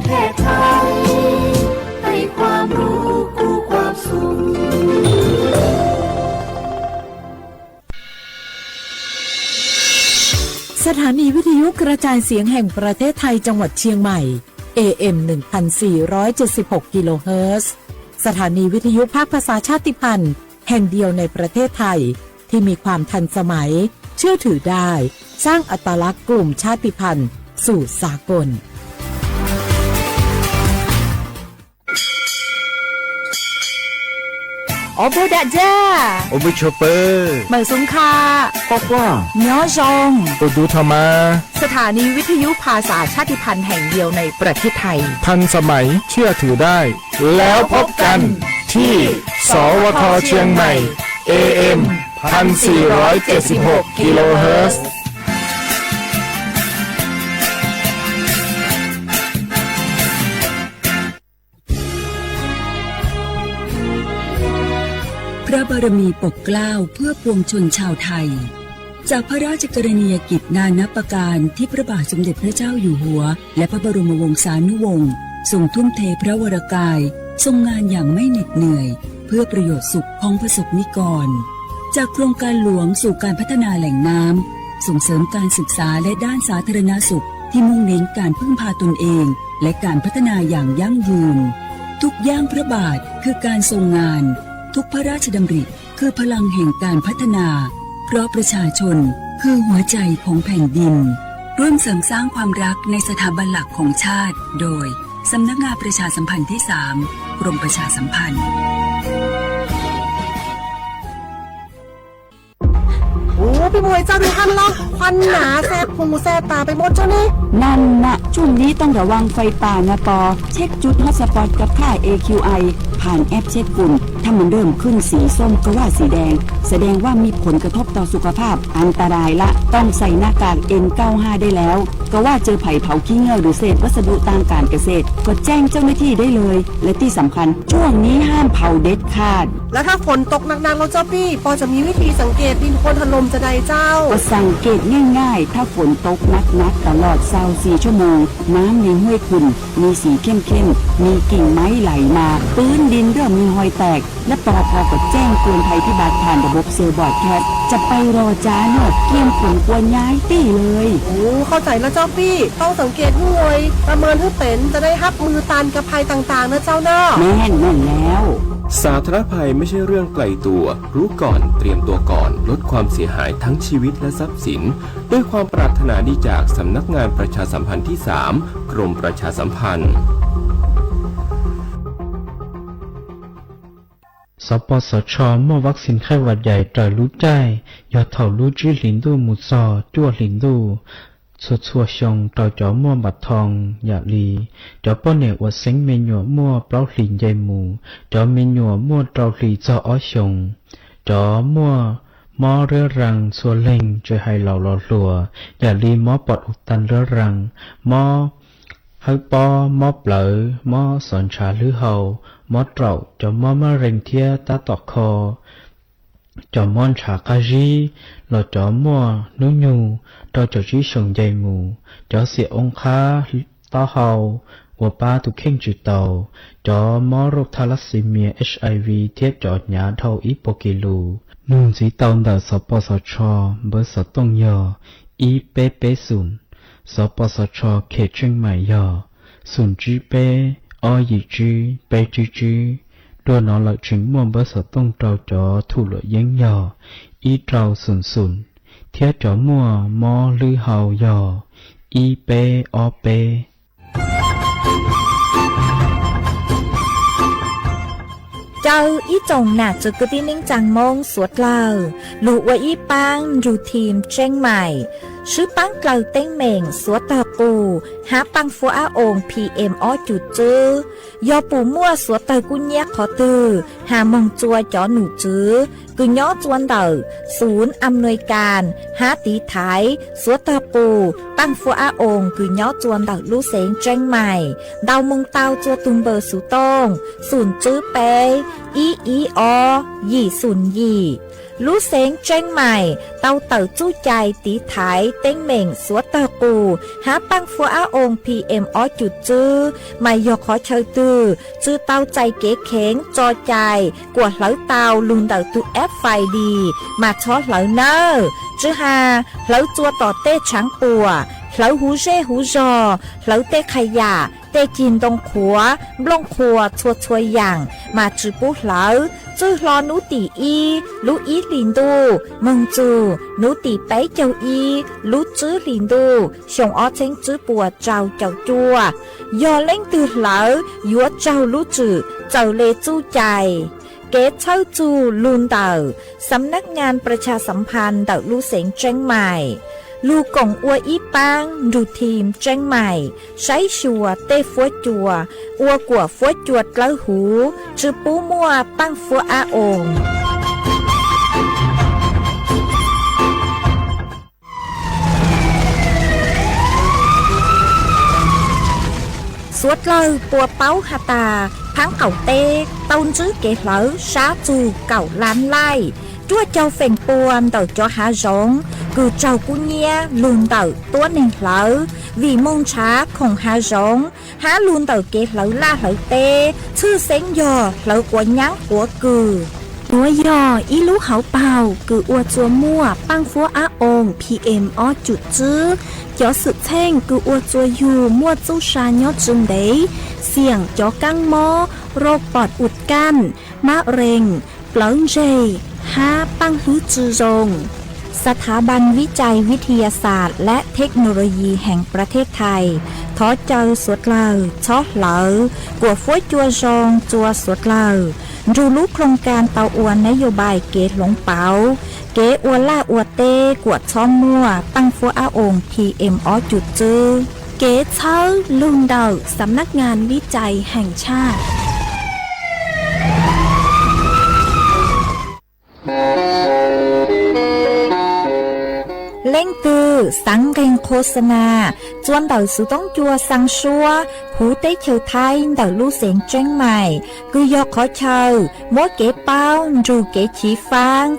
แพทย์ไทยให้ความรู้คู่ความสุข สถานีวิทยุกระจายเสียงแห่งประเทศไทยจังหวัดเชียงใหม่ เอ เอ็ม หนึ่งพันสี่ร้อยเจ็ดสิบหก กิโลเฮิรตซ์ สถานีวิทยุภาคภาษาชาติพันธุ์แห่งเดียวในประเทศไทย ที่มีความทันสมัย เชื่อถือได้ สร้างอัตลักษณ์กลุ่มชาติพันธุ์สู่สากล Ob pug dam ja, ob pug chua pw, mawm xub kha, quaj quaj, nyob zoo, tus dub tho mas. สถานีวิทยุภาษาชาติพันธุ์แห่งเดียวในประเทศไทย ทันสมัย เชื่อถือได้ แล้วพบกันที่ สวท เชียงใหม่ เอ เอ็ม พันสี่ร้อยเจ็ดสิบหก กิโลเฮิรตซ์ พระบารมีปกเกล้าเพื่อปวงชนชาวไทย จากพระราชกรณียกิจนานับประการที่พระบาทสมเด็จพระเจ้าอยู่หัว และพระบรมวงศานุวงศ์ทรงทุ่มเทพระวรกาย ทรงงานอย่างไม่เหน็ดเหนื่อย เพื่อประโยชน์สุขของประสบนิกร จากโครงการหลวงสู่การพัฒนาแหล่งน้ำ ส่งเสริมการศึกษาและด้านสาธารณสุขที่มุ่งเน้นการพึ่งพาตนเอง และการพัฒนาอย่างยั่งยืน ทุกย่างพระบาทคือการทรงงาน ทุกพระราชดำริคือพลังแห่งการพัฒนา เพราะประชาชนคือหัวใจของแผ่นดิน ร่วมเสริมสร้างความรักในสถาบันหลักของชาติ โดย สำนักงานประชาสัมพันธ์ที่สาม กรมประชาสัมพันธ์ โอ้ พี่บวย เจ้าดูท่านล่ะ ควันหนาแสบหูแสบตาไปหมดเจ้านี่ นั่นนะ ช่วงนี้ต้องระวังไฟป่านะปอ เช็คจุดฮอตสปอตกับค่า เอ คิว ไอ ผ่านแอปเช็คฝุ่น ถ้ามันเริ่มขึ้นสีส้มก็ว่าสีแดง แสดงว่ามีผลกระทบต่อสุขภาพ อันตรายละ ต้องใส่หน้ากาก เอ็น เก้าห้า ได้แล้ว ก็ว่าเจอไผเผาขี้เงือกหรือเศษวัสดุทางการเกษตร ก็แจ้งเจ้าหน้าที่ได้เลย และที่สำคัญ ช่วงนี้ห้ามเผาเด็ดขาด แล้วถ้าฝนตกหนักๆ แล้วเจ้าปี้ ปอจะมีวิธีสังเกตดินโคลนถล่มจะใดเจ้า ก็สังเกตง่ายๆ ถ้าฝนตกหนักๆ ตลอดซาวสี่ชั่วโมง น้ำในห้วยขุ่นมีสีเข้มๆ มีกิ่งไม้ไหลมา พื้นดินเริ่มมีฮอยแตก และปอพอก็แจ้งเตือนภัยพิบัติผ่านระบบเซลล์บรอดแคสต์ จะไปรอจ้าเนอะ เกียมฝนกลัวย้ายตี้เลย โอ้ เข้าใจแล้วเจ้าปี้ ต้องสังเกตห้วย ประเมินให้เป็น จะได้ฮับมือต้านกับภัยต่างๆ นะเจ้าเนาะ แม่น แม่นแล้ว สาธารณภัยไม่ใช่เรื่องไกลตัว รู้ก่อน เตรียมตัวก่อน ลดความเสียหายทั้งชีวิตและทรัพย์สิน ด้วยความปรารถนาดีจากสำนักงานประชาสัมพันธ์ที่สาม กรมประชาสัมพันธ์ สปสช muaj vaccine ไข้หวัดใหญ่ raws lub caij yog thaum lub tsib hlis ntuj mus txog cuaj hlis ntuj txhua txhua xyoo rau cov muaj npam thoo yam li cov poj niam uas xeeb me nyuam muaj plaub hlis nce mus, cov me nyuam muaj rau hlis txog ob xyoos, cov muaj mob riab raa txhua leeg tsis hais laus los hluas yam li mob pom u tas riab raa, mob hawb pob, mob plawv, mob xov ntshav hlwb hau, mob raum, cov mob mab rees thiab tab tom kho, cov mob ntshav qab zib, los cov muaj hnub nyoog rau caum tsib xyoos nce mus, cov xiam oo qhab taub hau uas pab tus kheej tsis taus, cov mob rauj thalassemia, HIV thiab cov hnyav dhau ib puas kis lus. Nug ntxiv tau ntawm xov pos xov tsho npawb xov tooj yog ib peb peb xoom, xov pos xov tsho khem tseej maim yog xoom tsib peb ob yim tsib peb tsib tsib. Dua no lawm tseem muaj npawb xov tooj rau cov thum luam yeeb yog ib rau xoom xoom, thiab cov muaj mob hlwb hau yog ib peb ob peb. Caw ib tsoom nam txiv kwv tij neej tsaa Moob suav dlawg lug ua ib paab nrug thim tseeb maim, swb paab dlawg teeb meem suav tog qus hab paaj fuab ab oos PM ob cum tswb. Yog pum muaj suav tawg kub nyiab qhov twg has moog tsua cov num tswv kws nyob tsua ntawm xum am nuis kas hab tiv thaiv suav tog qus paaj fuab ab oos kws nyob tsua ntawm lub xeev tseeb maim ntau moog tau tsua tug npawb xuv tooj xoom tswb peb ib ib ob yim xoom yim. Lub xeev Tseeb Maim tau tawm txuj cai tiv thaiv teeb meem xuav tawg qus hab paaj fuab ab oo P M ob cum tswb, mas yog qhov chaw twg tsi tau txais kev kheev tso cai kuam hlawv tau lug ntawm tug F I D mas txhob hlawv nawb. Tsi has hlawv txua tom tej tshaav puam, hlawv huv zej huv zog, hlawv tej qha yam, tej cig ntoo qhuav, nplooj qhuas txhua txhua yaam mas tsi pub hlawv. Txwj hlo nub tim ib lub ib hlis ntuj moog txug nub tim peb caug ib lub tswb hlis ntuj xyoo ob txheeb tswb puas rau caum cuaj, yog leej twg hlawv yuav raug lub tswm txawm le txuj cai. Kev txhawb txug lug ntawm Xam nab ngas pras tshas xam phas ntawm lub xeev Tseeb Maim, lug koom ua ib paab nrug thim Tseeb Maim saib xyuas tej fuab cua, ua kuam fuab cua dlawb huv, tsi pub muaj paaj fuab ab oo. Suav dlawg puas paub has tas, phaab qaum teb tau ntsib kev hlawv sab txug kaum lab laij, cuaj caug feem pua ntawm cov hav zoov kws raug kub nyiab lug ntawm tuab neeg hlawv, vim moog nrhav khoom hav zoov, hab lug ntawm kev hlawv laj hlawv teb, tshwj xeeb yog hlawv quav nyaab quav kws. Nuav yog ib lub hauv paug kws ua txua muaj paaj fuab ab oo P M ob cum tswb. Cov xwm txheej kws ua txua yug muaj txuj sa nyob tsi ntev, xiam cov kaab mob, roj pom ua kaj, mab rees, plawv ntseg, hab paaj hlwb tsi zoo. Xav thav Ban Vib cai Vib thi ya xas le Thej no lo yis heev pras thej Thais thov caw suav dlawg txhob hlawv kuam fuab cua zoo txua suav dlawg, nrug lub khloos kas tau ua nab yos npais kev hloov pauv, kev ua laj ua teb kuam txhob muaj paaj fuab ab oo P M ob cum tswb. Kev txhawb lug ntawm Xam nab ngas Vib cai heev tshaj. Leej twg xaav nqeeg khos xa nas txua ntawm xuv toob cua xaa suab huv teb chaws Thaib ntawm lub xeev Tseeb Maim, kws yog qhov chaw muab kev paub nrug kev chiv faab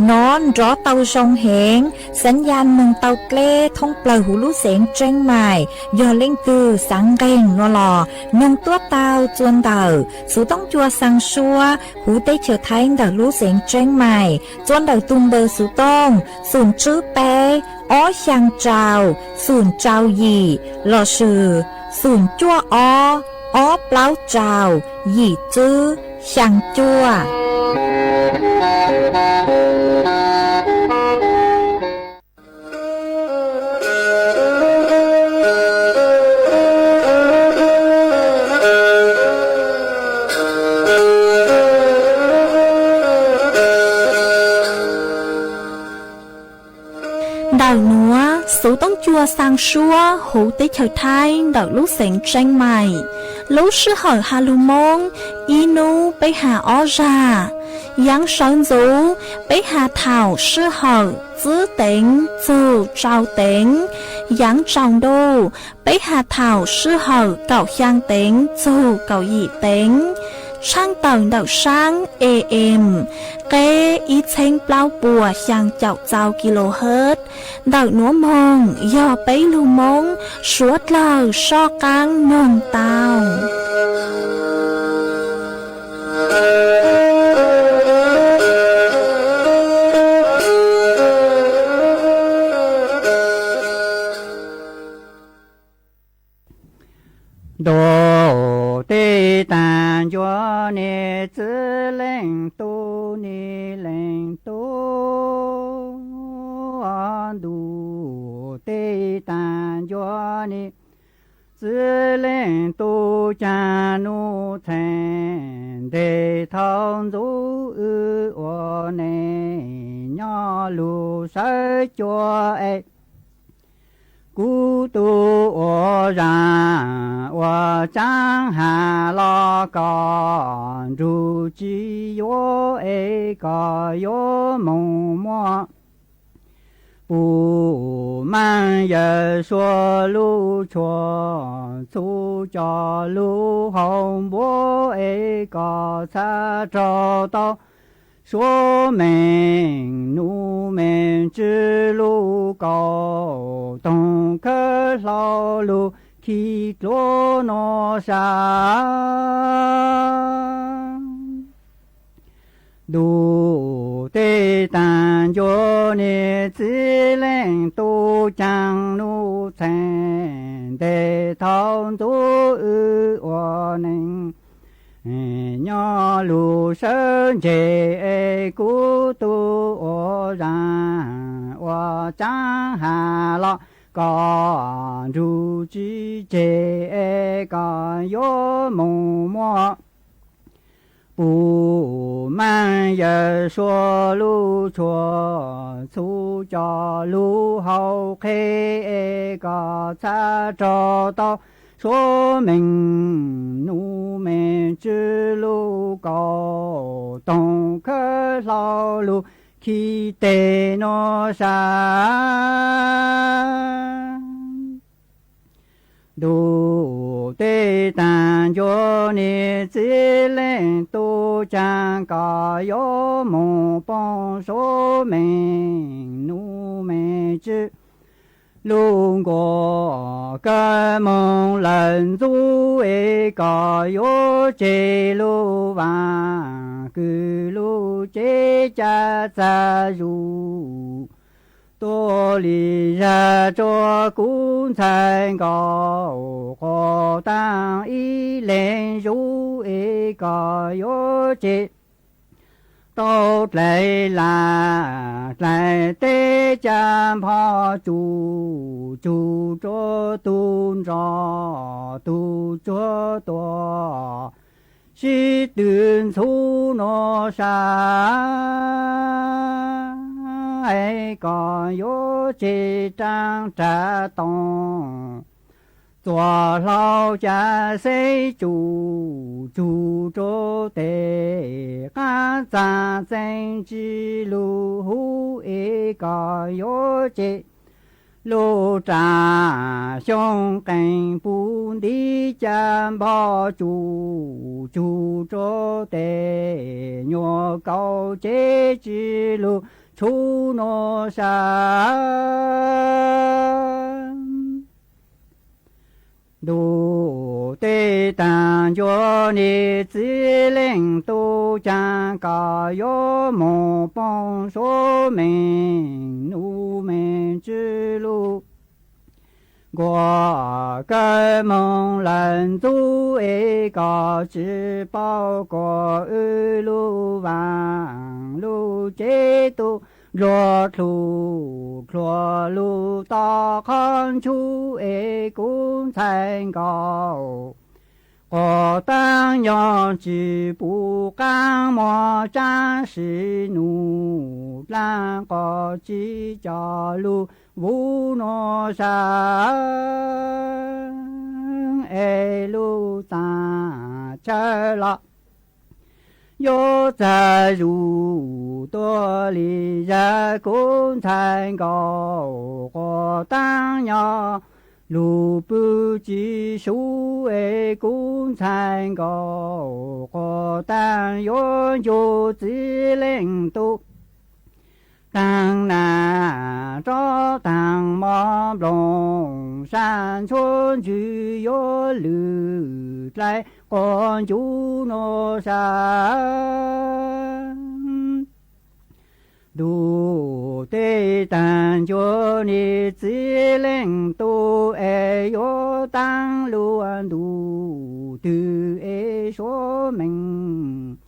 nov nrov tau zoo heev, xaav ya moog tau dleb thoob plawg huv lub xeev Tseeb Maim. Yog leej twg xaav nqeeg nuav los noog tuab tau txua ntawm xuv toob cua xaa suab huv teb chaws Thaib ntawm lub xeev Tseeb Maim, txua ntawm tug npawb xuv tooj xoom tswb peb ob xyaa rau xoom rau yim lossis xoom cuaj ob ob plaub rau yim tswb xyaa cuaj. Ntawm nuav, xuv toob cua xaa suab huv teb chaws Thaib ntawm lub xeev Tseeb Maim. Lub sij hawm has lug Moob, ib nub peb has ob zag. Yaav sawv ntxuv, peb has thaum sij hawm tsib teev txug rau teev. Yaav tsaus ntuj, peb has thaum sij hawm kaum xyaa teev txug kaum yim teev. Tshaaj tawm ntawm saab A M, qeb ib txheeb plaub puas xyaa caum txau kilohertz. Ntawm nuav moog yog peb lug Moob suav dlawg soj qaab noog tau. Ntuj teb taag ncua ne, txwv leej tub ne leej tub. Ntuj teb taag ncua ne, txwv leej tub. Caag nub txheej nteg thaum ntxuv wb ua neej nyob lug sawv cua es kuv tub ua zaaj ua tsaab has los koj nrug tsi yuav es koj yuav moog muab pum maaj yawg suav lub tshua txhu coj lug hauv npuab es koj txhaj raug tau suav meej nuv meej tswv lug kaum toog khawb hlau lug khi dluav nuav sab. Ntuj tej taag ncuav niag txiv leej tub caag nuj txheej ntes thaum ntxuv wb ua neej nyob lug sawv ntseg es kuv tug ua zaag ua tsaav has los koj nrug tsi tseg es koj yuav moog muab puj maaj yawm suav lug tshua txhu coj lug hauv qheb es koj txhaj raug tau suav meej nuv meej tswv lug kaum toog khawb hlau lug khi teg nuav sab. Ntuj tej taag ncuav niag txiv leej tub caag koj yuav moog poob suav meej nuv meej tswv lug nkuaj kawg moog lawm ntxuv es koj yuav tseg lug vaam kws lug cev ca txag zuj tuav li zag rua kuv ntxhais nkaus quas taag ib leeg zuj es koj yuav tseg tau dlais lam dlais teb ca npho tsuj tsuj rua tug nrog tug tsuag tuaj sib tw ntxhuv nuav sab es koj yuav tseg raab rag toog txuas hlau ca xeb tsuj tsuj rua teg qaab txag txeeb tsi lug huv es koj yuav tseg lug raag xyoo qeej puj ntiv ca npho tsuj tsuj rua teg nyuas kaus cev tsi lug tshuv nuav sab. Ntuj tej taag ncuav niag txiv leej tub caag koj yuav moog poob suav meej nuv meej tswv lug nkuaj kawg moog lawm ntxuv es koj tsi paub kuas wb lug vaam lug cev tub nplua dlhua dlhua lug tom qhov ntshuv es kuv ntxhais nkaus quas taag nyob tsi pum qaab muag tsaab sim num dlaab qos tsi coj lug vuv nuav sab es lug txav chaw los yuav txag zuj tuav li zag kuv ntxhais nkaus quas taag nyob lug pw tsi sub es kuv ntxhais nkaus quas taag yuav ncu txiv leej tub taag nas rov taag mov nplooj sab ntxhuav ntsws yuav lwm dlai quas ncu nuav sab. Ntuj tej taag ncuav niag txiv leej tub es yuav taag lug ntuj twg es suav meej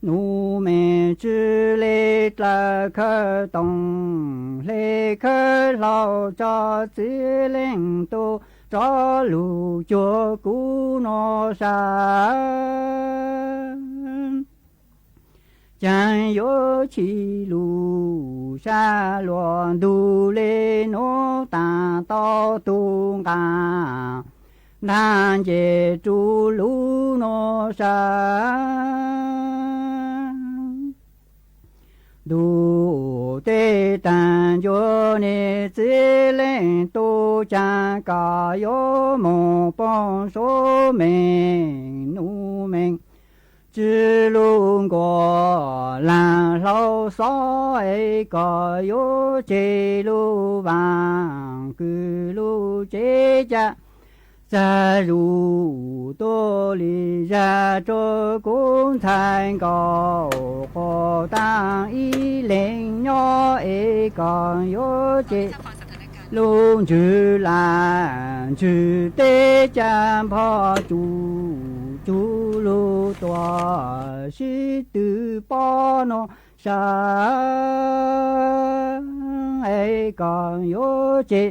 nuv meej tswv le dlawg khawb toog hle khawb hlau tso txiv leej tub rov lug cuag kuv nuav sab. Caag yuav chim lug sab luas ntug le nuav taag tau tug nqaa ntaag nce rua lug nuav sab. Ntuj tej taag ncuav niag txiv leej tub caag koj yuav moog poob suav meej nuv meej tsi lug nkuas laag hlau xob es kom yuav tseg lug vaam kws lug tsev ca. Txag zuj tuaj li zag rua kuv ntxhais nkaus quas taag ib leeg nyob es kom yuav tseg lug ntswg lam ntswg teb ca npog tsum tsug lug tuam sib tw pob nuav sab es kom yuav tseg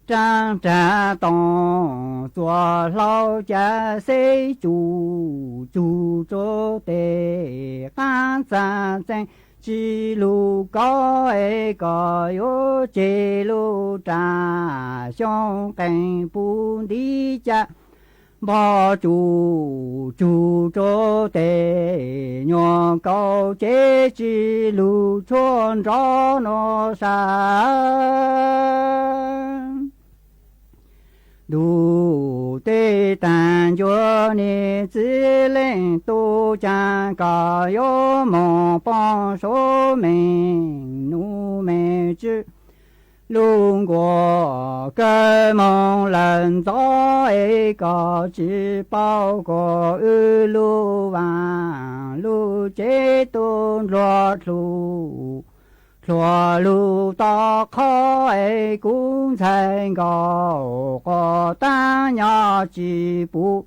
raag rag toom txuas hlau ca xeb tsum tsug rua tes qaab txag txeeg tsi lug kaub es kom yuav tseg lug raag xyoo qees puv ntiv ca npog tsum tsug rua tes nyuas kaus cev tsi lug tshuaj nrov nuav sab ntuj tej taag ncua niag txiv leej tub caag kom yuav moog poob suav meej nub meej tswb lug nkuas kawg moog lawm ntxov es kom tsi paub kuas wb lug vaam lug tsev tub nplua dlua lug tau qhov es kuv ntxhais nkaus quas taab nyob tsi puv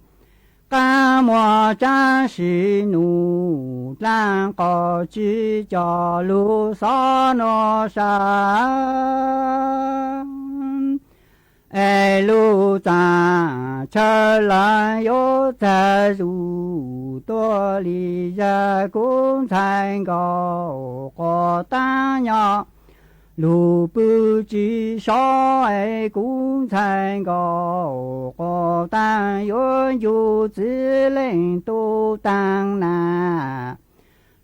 qaab muag tsaab sim nub dlaab qos tsi coj lug xob nuav sab es lug txaam chaw lawm yuav txag zuj tuaj li zag kuv ntxhais nkaus quas taab nyob lug pw tsi sob es kuv ntxhais nkaus quas taab yuav ncu txiv leej tub taag na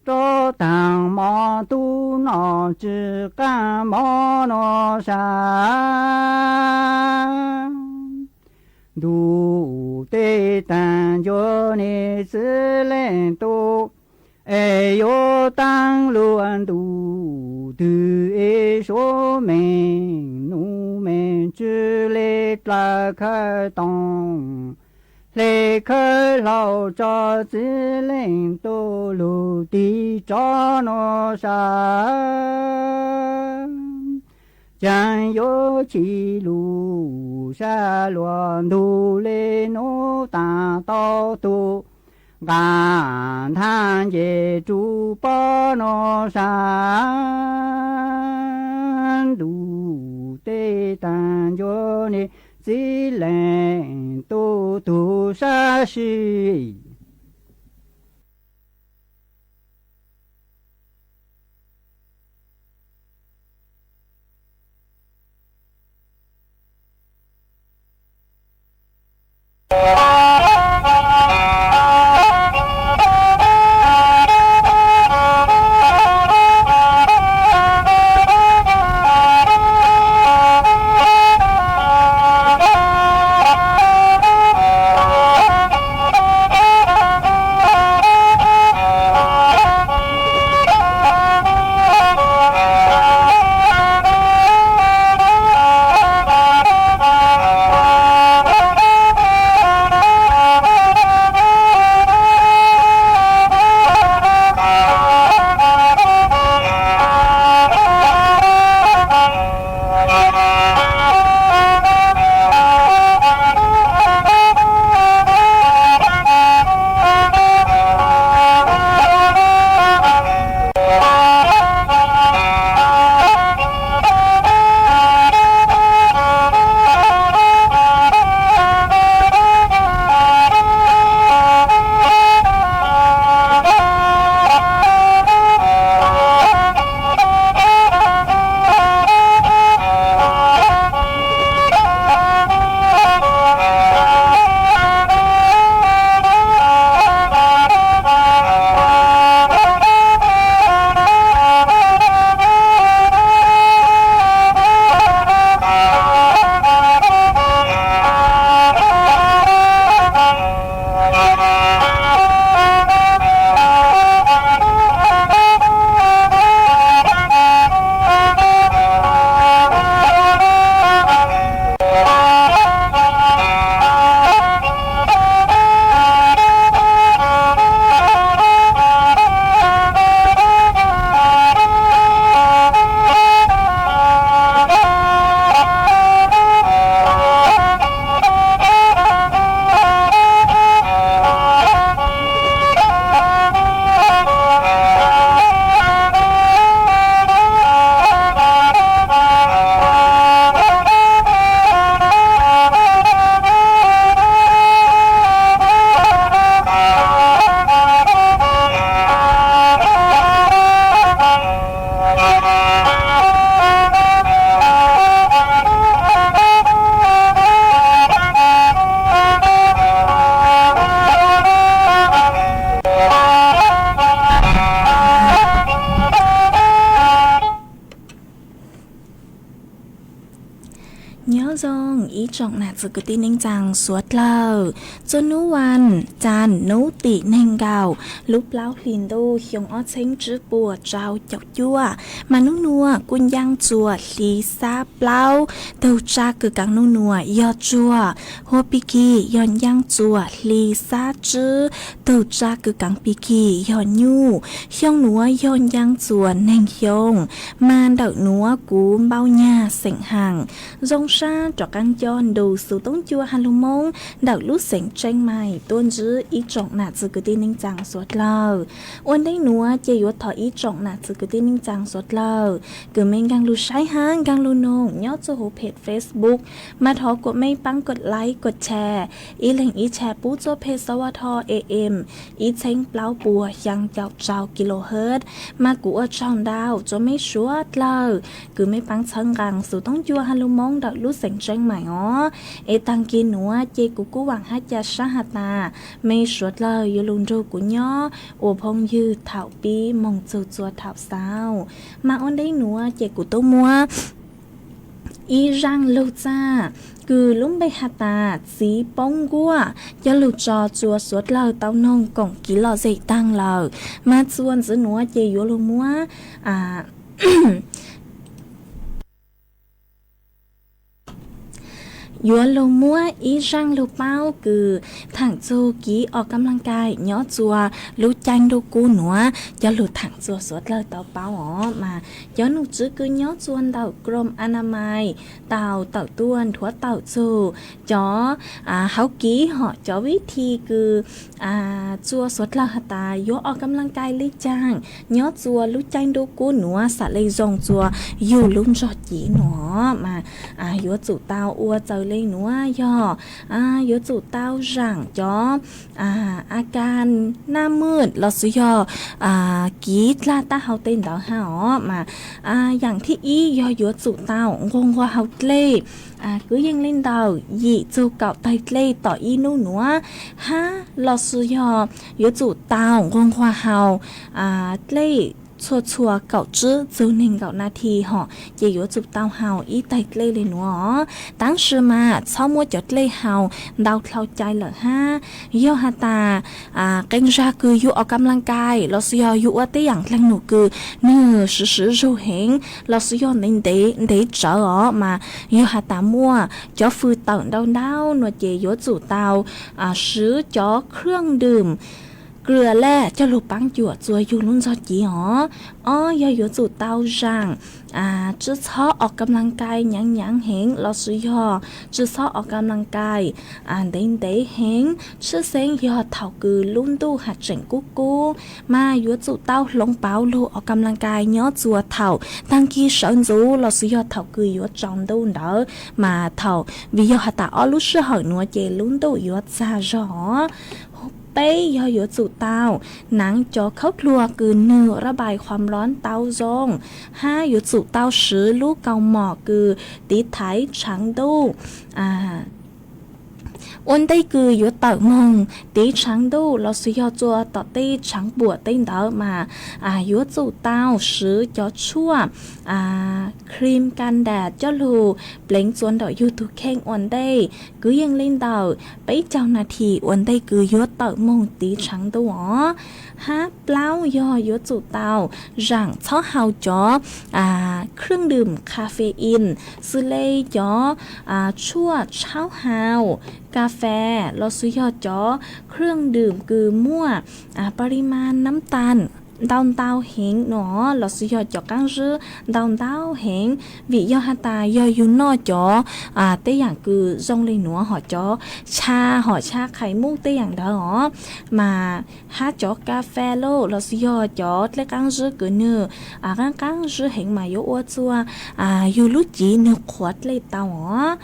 rov taag mov tub noj tsi qaab mov nuav sab ntuj tej taag ncua niag txiv leej tub es yuav taag lug ntuj twg es suav meej nub meej tswb le dlawg khawb toom hle khawb hlau tso txiv leej tub lug tig rov nuav sab caag yuav chim lug sab luas ntug le nub taag tau tug nqaa ntaag nce rua pob nuav sab ntuj tej taag ncua niag txiv leej tub tug sab sim Tsoom nam txiv kwv tij neej tsaa suav dlawg, txuas nub vas caas nub tim neeg nkaum lub plaub hlis ntuj xyoo ob txheeb tsib puas rau caum cuaj, mas nub nuav kuj ncaaj txuas hli xab plaub, tug tsa kws kaav nub nuav yog tsuag, hua pig kig yog ncaaj txuas hli xab tsib, tug tsa kws kaav pig kig yog nyuj. Xyoo nuav yog ncaaj txuas neeg xyoo, mas ntawm nuav kuv npauj nyag xeem haam zoo sab rov qaab nco ntu xov tooj cua ha lug Moob ntawm lub xeev Tseeb Mais tuaj ntsib ib tsoom nam txiv kwv tij neej tsaa suav dlawg. Ua ntej nuav ces yuav thov ib tsoom nam txiv kwv tij neej tsaa suav dlawg kws mej nkaag lug saib hab nkaag lug noog nyob txug huv peg Facebook, mas thov kuas mej paab kov like kov share, ib leeg ib share pub txug peg xov ua tho am ib txheeb plaub puas xyaa caum rau kilohertz. Mas kuv ua tsaug ntau rua mej suav dlawg kws mej paab txhawb nqaa xov tooj cua ha lug Moob ntawm lub xeev Tseeb Mais os. Es taag kis nuav ces kuv kuj vaam hab ca sab has tas mej suav dlawg yuav lug nrug kuv nyob ua phooj ywg thaum pib moog txug txua thaum xaus. Mas ua ntej nuav ces kuv tub muab ib zaaj lug txaj kws lub npe has tas Txiv Poob Nkuaj coj lug tso rua suav dlawg tau noog koom kiv lom zem taag lawm. Mas txuas ntxiv nuav ces yuav lug muab yuav lug muab ib zaaj lug paub kws thaam txug kiv o kam laas kais nyob txua lub caij nruab kub nuav coj lug thaam txua suav dlawg tau paub os. Mas cov num tswv kws nyob txua ntawm Krom Anamais tau tawm tuaj nthuav tawm txug cov hauv kiv hom cov vib thi kws txua suav dlawg has tas yuav o kam laas kais le caag nyob txua lub caij nruab kub nuav xam le zoo txua yug lub ntsog civ nuav. Mas yuav tsum tau ua txawg le nuav yog yuav tsum tau zaam cov a kas naj mwj lossis yog kiv dlag taub hau tej ntawd hab os. Mas yaam thib ib yog yuav tsum tau nquag nquag hau dlej, kwv yees le ntawm yim txug kaum tawg dlej tom ib nub nuav, hab lossis yog yuav tsum tau nquag nquag hau dlej txhua txhua kaum tsib txug neeg nkaum nas this hom ces yuav tsum tau hau ib tawg dlej le nuav. Tab sis mas txhob muab cov dlej hau ntau dlhau cai lawm hab. Yog has tas qee zag kws yug o kam laas kais lossis yog yug ua tej yaam dlaag num kws nwg swv swv zug heev lossis yog ntev ntev tsawv os, mas yog has tas muaj cov fwj tawm ntau ntau nuav ces yuav tsum tau swv cov khwj dwm kws lej coj lug paab cuam txua yug lub ntsog civ os. Ob yog yuav tsum tau zaam, tsi txhob o kam laas kais nyaav nyaav heev lossis yog tsi txhob o kam laas kais ntev ntev heev, tshwj xeeb yog thaum kws lub ntuj has tseem kub kub. Mas yuav tsum tau hloov pauv lug o kam laas kais nyob txua thaum taag kis sawv ntxuv lossis yog thaum kws yuav tsaus ntuj ntawd, mas thaum vim yog has tas ob lub sij hawm nuav ces lub ntuj yuav txag zog os. Peb yog yuav tsum tau naav cov khaub dluag kws nwg rab pais khuam lov tau zoo, hab yuav tsum tau swv lub kaus mom kws tiv thaiv tshaav ntuj. Ua ntej kws yuav tawm moog tiv tshaav ntuj lossis yog txua tom tej tshaav puam tej ntawd mas yuav tsum tau swv cov tshuaj cream ka ntas coj lug pleev txua ntawm yug tug kheej ua ntej, kwv yees le ntawm peb caug nas this ua ntej kws yuav tawm moog tiv tshaav ntuj os. Hab plaub yog yuav tsum tau zaam txhob hau cov khwj dwm caffeine xws le cov tshuaj tshaub hau, kas fes lossis yog cov khwj dwm kws muaj pa li mas nab tas ntau ntau heev nuav lossis yog cov qaab zib ntau ntau heev. Vim yog has tas yog yug noj cov tej yaam kws zoo le nuav hom cov cha hom cha qhais muj tej yaam ntawd os, mas hab cov kas fes lossis yog cov dlej qaab zib kws nwg qaab qaab zib heev mas yuav ua txua yug lub civ nwg qhuav dlej tau os.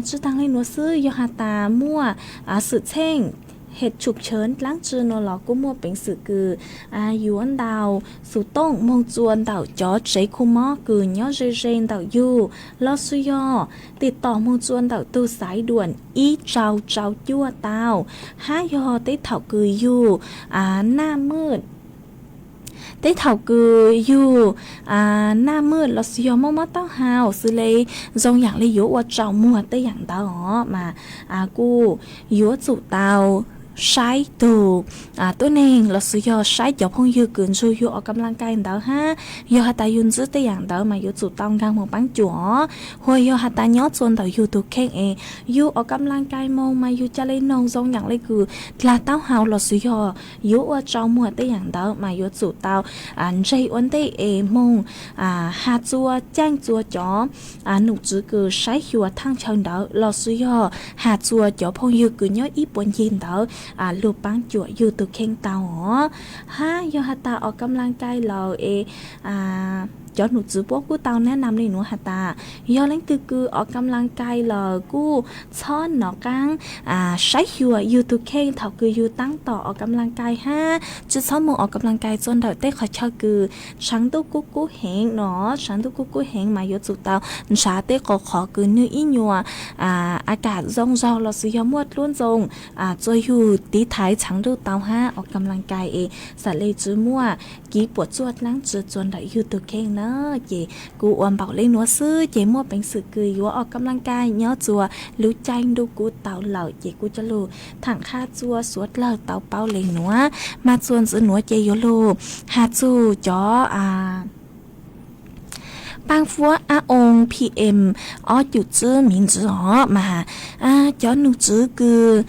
Tsi taag le nuav xwb, yog has tas muaj xwm txheej hej tshum chawv dlaab tsi nuav los kuj muaj peev xwm kws yuav ntaus xov tooj moog txua ntawm cov tsev khu mob kws nyob ze ze ntawm yug lossis yog tiv tom moog txua ntawm tug xaiv duam ib rau rau cuaj tau, hab yog tej thaum kws yug naj mwj Tej thaum kws yug naj mwj los sis yog mob mob taub hau xws le zoo yaam le yuav ua tsaus muag tej yaam ntawd os mas kuj yuav tsum tau saib tug tuab neeg los sis yog saib cov phooj ywg kws nrug yug ua kam laj kai ntawd hab. Yog has tas yug ntsib tej yaam ntawd mas yuav tsum tau nkaag moog paab cuam. Hos yog has tas nyob txua ntawm yug tug kheej es yug ua kam laj kai moog mas yug ca le noog zoo yaam le kws dlaag taub hau los sis yog yuav ua tsaus muag tej yaam ntawd mas yuav tsum tau ntseg ua ntej es moog has txua caaj txua cov nom tswv kws saib xyuas thaaj chaw ntawd los sis yog has txua cov phooj ywg kws nyob ib puas ncig ntawd lug paab cuam yug tug kheej tau os. Hab yog has tas ua kam laj kai lawm es cov nom tswv puab kuj tau nab nam le nuav has tas yog leej twg kws ua kam laj kai lawm kuj txhob nov qaab saib xyuas yug tug kheej thaum kws yug taab tom ua kam laj kai hab tsi txhob moog ua kam laj kai txua ntawm tej qhov chaw kws tshaav ntuj kub kub heev no. Tshaav ntuj kub kub heev mas yuav tsum tau nrhav tej qhov kws nwg ib nyuas a kam zoo zaug los sis yog muaj dluab ntxoo txua yug tiv thaiv tshaav ntuj tau hab ua kam laj kai es xam le tsi muaj kev puam tsuaj dlaab tsi txua ntawm yug tug kheej na. Ces kuv ua npaum le nuav xwb ces muaj peev xwm kws yuav ua kam laj kai nyob txua lub caij ntuj kub tau lawm ces kuv coj lug thaam qha txua suav dlawg tau paub le nuav. Mas txua ntxiv nuav ces yuav lug has txug cov paab fuab ab oo P M ob cum tsib miv ntsis os mas cov nom tswv kws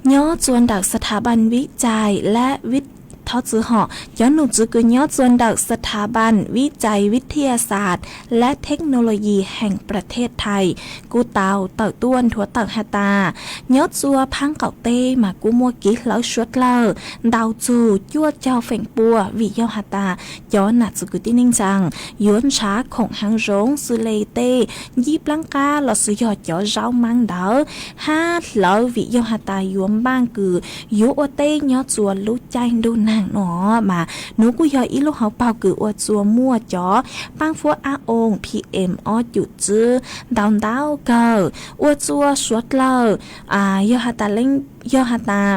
nyob txua ntawm สถาบันวิจัยและวิท- thov txwv hom, cov nom tswv kws nyob txua ntawm สถาบันวิจัยวิทยาศาสตร์และเทคโนโลยีแห่งประเทศไทย kuj tau tawm tuaj nthuav tawm has tas nyob txua phaab qaum teb mas kuj muaj kev hlawv suav dlawg ntau txug cuaj caug feem pua vim yog has tas cov nam txwv kwv tij neej tsaa yuav nrhav khoom haav zoov xws le tej ncib plaab qab los sis yog cov zaub maab ntawd hab hlawv vim yog has tas yuav npaaj kws yuav ua teb nyob txua lub caij ntuj naag no mas nuav kuj yog ib lub hauv paug kws ua txua muaj cov paab fuab ab oo P M ob cum tsib ntau ntau kawg ua txua suav dlawg yog has tas le- yog has tas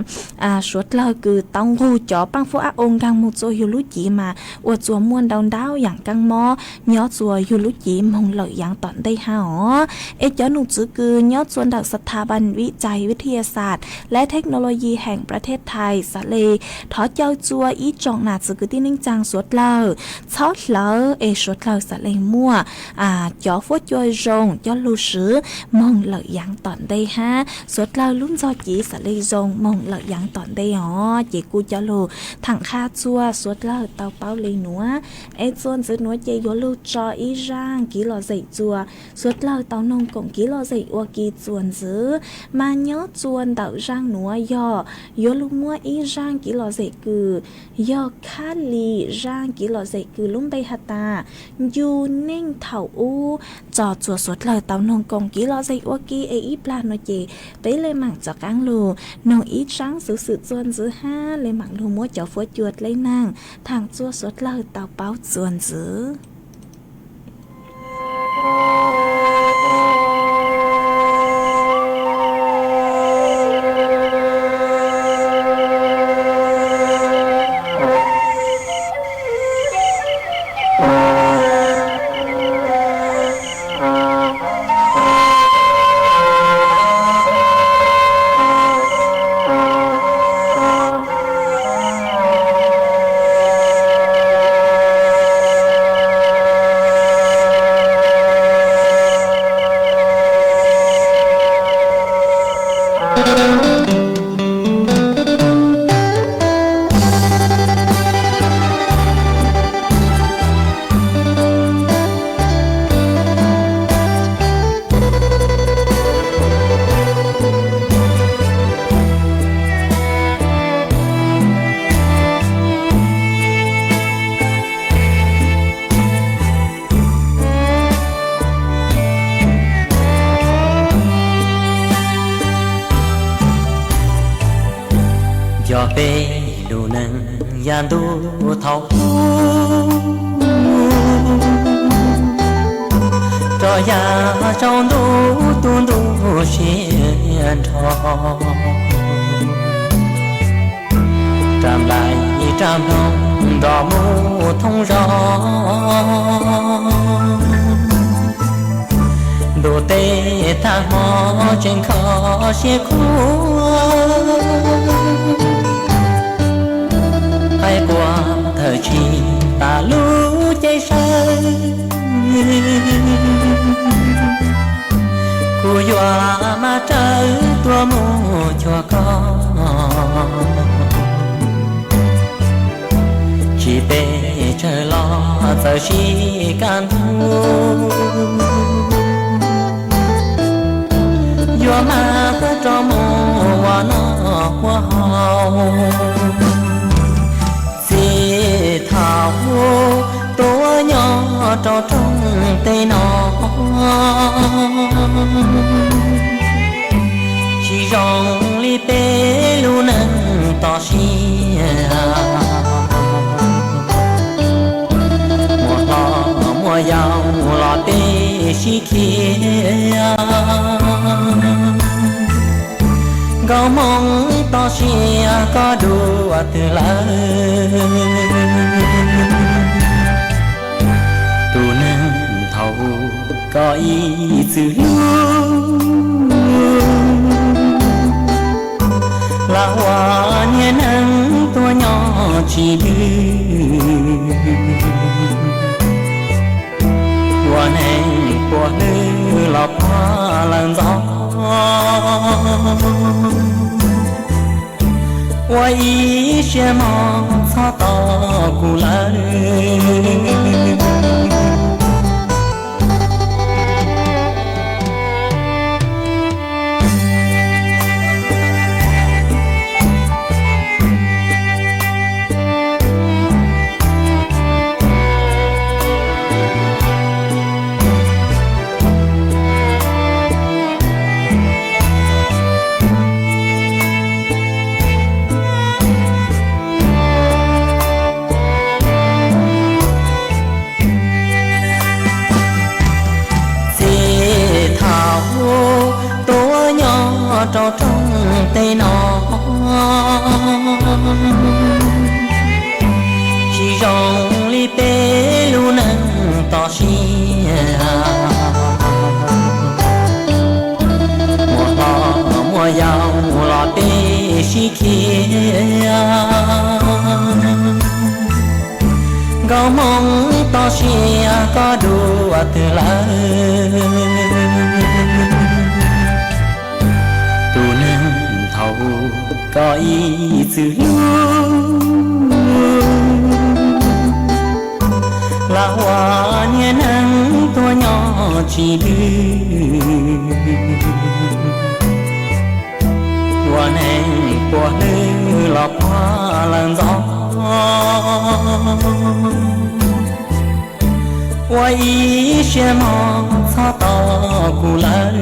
suav dlawg kws tau nqug cov paab fuab ab oo nkaag moog txua yug lub cev mas ua txua muaj ntau ntau yaam kaab mob nyob txua yug lub cev moog lawm yaav tom ntej hab os. Es cov nom tswv kws nyob txua ntawm สถาบันวิจัยวิทยาศาสตร์และเทคโนโลยีแห่งประเทศไทย xam le thov caw txua ib tsoom nam txwv kwv tij neej tsaa suav dlawg txhob hlawv es suav dlawg xam le muaj cov fuab cua zoo coj lug swv moog lawm yaav tom ntej hab suav dlawg lub ntxog cev xam le zoo moog lawm yaav tom ntej os. Ces kuj coj lug thaam qha txua suav dlawg tau paub le nuav. Es txua ntxiv nuav ces yuav lug tso ib zaaj kev lom zem txua suav dlawg tau noog koom kev lom zem ua ke txua ntxiv. Mas nyob txua ntawm zaaj nuav yog yuav lug muab ib zaaj kev lom zem kws yog khab li zaaj kev lom zem kws lub npe has tas ncu neej thaum ub tso txua suav dlawg tau noog koom kev lom zem ua ke es ib plag nuav ces peb le maam rov qaab lug noog ib zaaj xuv xwm txua ntxiv hab le maam lug muab cov fuab cua dleb naag thaam txua suav dlawg tau paub txua ntxiv. Yog peb lub neej yav ntuj thaum ub, rov yav tsaus ntuj tu ntuj siab nrho, rab ntais rab nploog nrog mus thoob zos, ntuj teb tag hmo tseem kho siab khuab. Qaib qua thawm tsis tas lub ceeb sawb, kuv yuav maj rawv tuaj mus cuag koj. Tsis pes tsawg los txawm sib kaj ntug, yuav maj rov mus ua noj ua haus. Txij thaum tuaj nyob rau rooj teb no, tsis zoo li peb lub neej toj siab. Muaj hlob muaj yau los peb sib khiav, nkauj Hmoob toj siab koj dua twg lawm? Tus neeg thaum koj ib txwm hlub, los ua niag neeg tuag nyob tsis dwb. Ua neeg puas hlwb los pog lawv ntxov, ua ib siab mog txhob tos kuv lawm. Txij thaum tuaj nyob rau rooj teb no, tsis zoo li peb lub neej toj siab. Muaj hlob muaj yau los peb sib khiav, nkauj Hmoob toj siab koj dua twg lawm? Tus neeg thaum koj ib txwm hlub, los ua niag neeg tuag nyob tsis dwb. Ua neeg puas hlwb los pog lawv ntxov, ua ib siab mog txhob tos kuv lawm.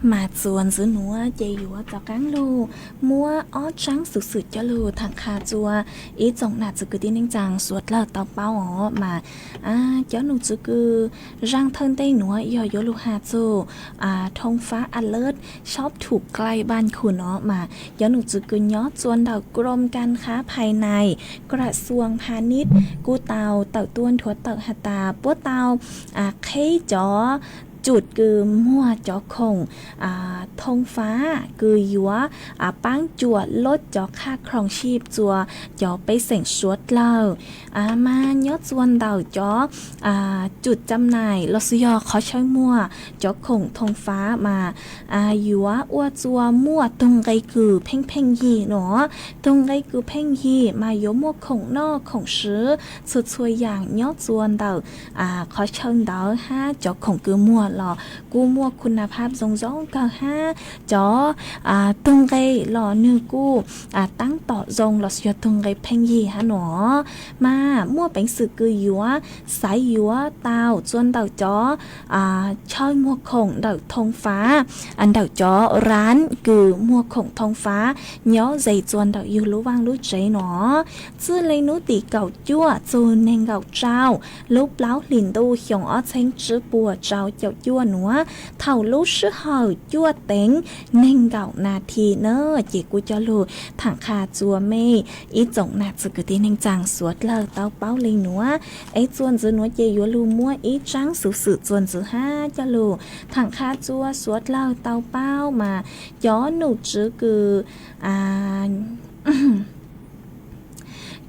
Mas txuas ntxiv nuav ces yuav rov qaab lug Muab ob tsaab xuv xwm coj lug thaam qha rua ib tsoom nam txiv kwv tij neej tsaa suav dlawg tau paub os mas, cov nom tswv kws zaaj thawj ntej nuav yog yuav lug has txug ท้องฟ้า alert ชอบถูกใกล้บ้านคุณ no mas cov nom tswv kws nyob rua ntawm กรมการค้าภายใน กระทรวงพาณิชย์ kuj tau tawm tuaj nthuav tawm has tas puab tau qheb cov cub kws muag cov khoom ท้องฟ้า kws yuav paab cuam lub cov qhaj ครองชีพ rua cov pej xeem suav dlawg. Mas nyob rua ntawm cov cub จำหน่าย los sis yog qhov chaw muag cov khoom ท้องฟ้า mas yuav ua rua muaj tug nqe kws pheej pheej yig no. Tug nqe kws pheej yig mas yuav muaj khoom noj khoom swv txhua txhua yaam nyob rua ntawm qhov chaw ntawd hab cov khoom kws muag los kuj muaj คุณภาพ zoo zoo kawg hab cov tug nqe los nwg kuj taab tom zoo los sis yog tug nqe pheej yig hab no. Mas muaj peev xwm kws yuav xaiv yuav tau rua ntawm cov chaw muag khoom ntawm ท้องฟ้า, ntawm cov ร้าน kws muag khoom ท้องฟ้า nyob ze rua ntawm yug lub vaaj lub tsev no. Txwj le nub tim kaum cuaj txug neeg nkaum rau lub plaub hlis ntuj xyoo ob txheeb tsib puas rau caum cuaj nuav, thaum lub sij hawm cuaj teev neeg nkaum nas this na, ces kuj coj lug thaam qha rua mej ib tsoom nam txiv kwv tij neej tsaa suav dlawg tau paub le nuav. Es rua ntxiv nuav ces yuav lug muab ib tsaab xuv xwm rua ntxiv hab coj lug thaam qha rua suav dlawg tau paub mas cov nom tswv kws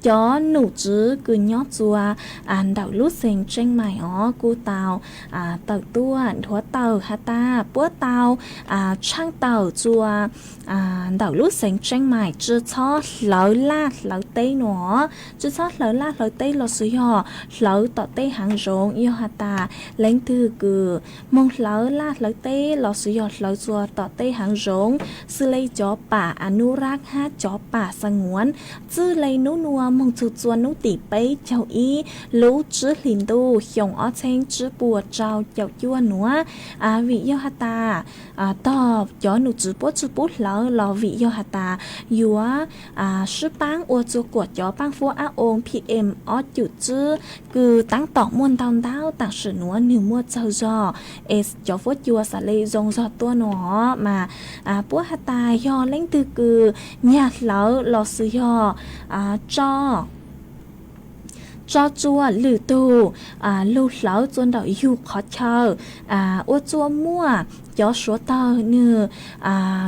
cov nom tswv kws nyob rua ntawm lub xeev Tseej Maim os kuj tau tawm tuaj nthuav tawm has tas puab tau tshaaj tawm rua ntawm lub xeev Tseej Maim tsi txhob hlawv laj hlawv teb no, tsi txhob hlawv laj hlawv teb los sis yog hlawv tom tej haav zoov. Yog has tas leej twg kws moog hlawv laj hlawv teb los sis yog hlawv rua tom tej haav zoov xws le cov pam อนุรักษ์ hab cov pam สงวน, txwj le nub nuav moog txug rua nub tim peb caug ib lub tsib hlis ntuj xyoo ob txheeb tsib puas rau caum cuaj nuav, vim yog has tas tog cov nom tswv puab tsi pub hlawv los vim yog has tas yuav sib paab ua rua kuam cov paaj fuab ab oo PM ob cum tsib kws taab tom muaj ntau ntau taam sim nuav nwg muaj tsaug zog, es cov fuab cua xaav le zoo zog tuaj no mas puab has tas yog leej twg kws nyag hlawv los sis yog tso tso rua lwm tug lug hlawv rua ntawm yug qhov chaw, ua rua muaj cov suav dlawg nwg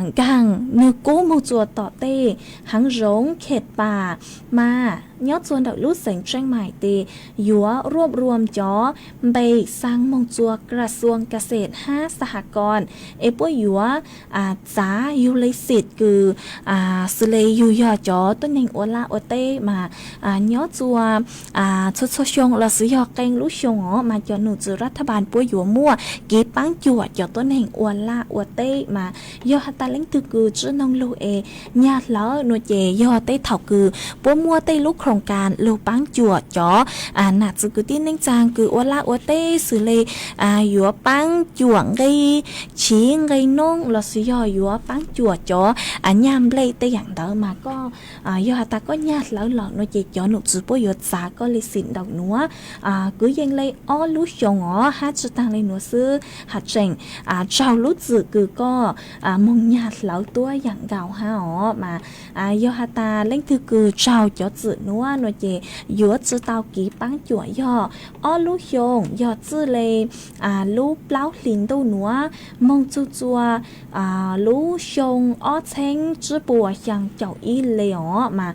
nkaag nwg kub moog rua tom tej haav zoov khem pam mas nyob rua ntawm lub xeev Tseej Maim tes yuav ruaj ruam cov npe xaa moog rua กระทรวงเกษตร hab สหกรณ์ es puab yuav txav yug le xim kws xws le yug yog cov tuab neeg ua laj ua teb mas nyob rua txhua txhua xyoo los sis yog qee lub xyoo os mas cov nom tswv รัฐบาล puab yuav muaj kev paab cuam cov tuab neeg ua laj ua teb mas yog has tas leej twg kws tsi noog lug es nyag hlawv no ces yog tej thaum kws puab muaj tej lub โครงการ lug paab cuam cov nam txiv kwv tij neej tsaa kws ua laj ua teb xws le yuav paab cuam nqe chiv nqe noob los sis yog yuav paab cuam cov nyag nplej tej yaam ntawd mas koj yog has tas koj nyag hlawv lawm no ces cov nom tswv puab yuav txav koj le xim ntawm nuav kwv yees le ob lub xyoo os hab tsi taag le nuav xwb has tseem tsaug lub txim kws koj moog nyag hlawv tuab yaam nkaus hab os mas yog has tas leej twg kws tsaug cov txim nuav no ces yuav tsi tau kev paab cuam yog ob lub xyoo yog txwj le lub plaub hlis ntuj nuav moog txug rua lub xyoo ob txheeb tsib puas xyaa caum ib le os mas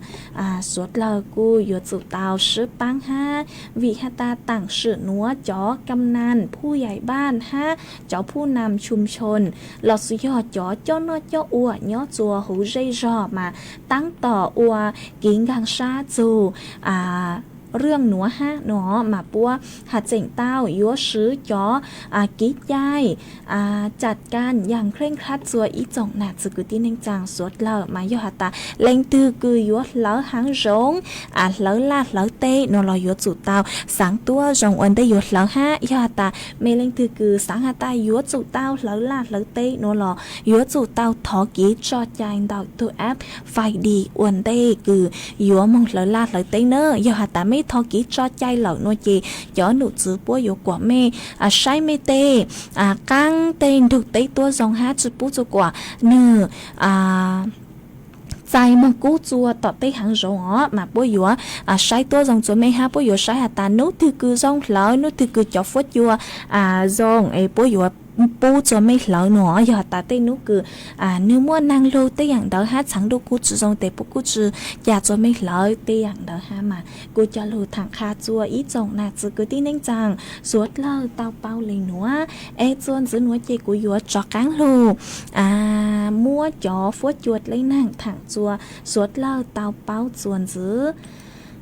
suav dlawg kuj yuav tsum tau sib paab hab vim has tas taam sim nuav cov กำนัน ผู้ใหญ่บ้าน hab cov ผู้นำชุมชน los sis yog cov coj noj coj ua nyob rua huv zej zog mas taab tom ua kev nkaag sab txug rwj nuav hab no mas puab has tseem tau yuav swv cov kev cai cam kas yaam kheej khab txua ib tsoom nam txiv kwv tij neej tsaa suav dlawg mas yog has tas leej twg kws yuav hlawv haav zoov, hlawv laj hlawv teb no los yuav tsum tau xaav tuab zoo ua ntej yuav hlawv hab. Yog has tas mej leej twg kws xaav has tas yuav tsum tau hlawv laj hlawv teb no los yuav tsum tau thov kev tso cai ntawm tug app Find ua ntej kws yuav moog hlawv laj hlawv teb na. Yog has tas mej thov kev tso cai lawm no ces cov nom tswv puab yuav kuam mej, saib mej tej qaab tej nrug teb tuab zoo hab tsi pub txug kuam nwg txais moog kub txua tom tej haav zoov os mas puab yuav saib tuab zoo txug mej hab puab yuav saib has tas nub twg kws zoo hlawv, nub twg kws cov fuab cua zoo es puab yuav pub txug mej hlawv no. Yog has tas tej nub kws nwg muaj naag lug tej yaam ntawd hab txhaav nruj kub tsi zoo tes puab kuj tsi ca txug mej hlawv tej yaam ntawd hab mas kuv coj lug thaam qha txua ib tsoom nam txiv kwv tij neej tsaa suav dlawg tau paub le nuav. Es txuas ntxiv nuav ces kuv yuav rov qaab lug muab cov fuab cua dleb naag thaam txua suav dlawg tau paub txuas ntxiv.